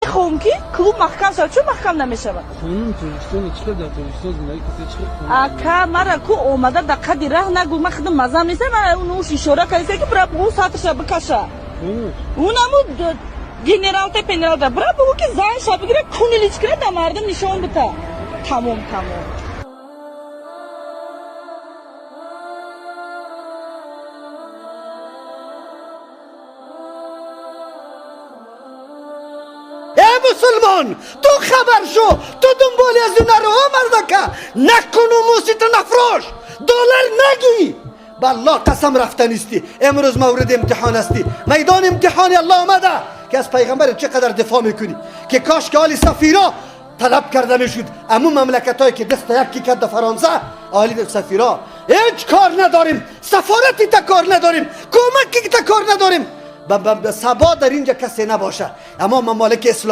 Мехоҳам, ки клуб маҳкам шавад. Чун маҳкам намешавад? Қонуни Тоҷикистон чӣ қадар дар Тоҷикистон зиндагӣ касе чӣ қадар? Ака, мара ку омада дар қади раҳ нагу. Ман худам мазам неста. Мара уш ишора кардиса, ки бира бугу, сатрша бикаша. Унаму генералта, пенералта бира бугу, ки занша бигира, кунилич кира, да мардум нишон бита. Тамом, тамом. Эй мусулмон, ту хабар шо, ту дунболи аз наро, мардака накун, мусита нафрош, доллар нагӣ. Ба Аллоҳ қасам, рафтанистӣ. Имрӯз мавриди имтиҳон ҳастӣ. Майдони имтиҳони Аллоҳ омада, ки аз пайғамбар чӣ қадар дифоъ мекунӣ, ки кош ки оли сафиро талаб карда мешуд. Аму мамлакатҳое ки даста якки карда Фаронса, оли сафиро ҳеҷ кор надорем, сафорати та кор надорем, кӯмаки та кор надорем. Сабо дар инҷа касе набошад, аммо мамолики исломӣ.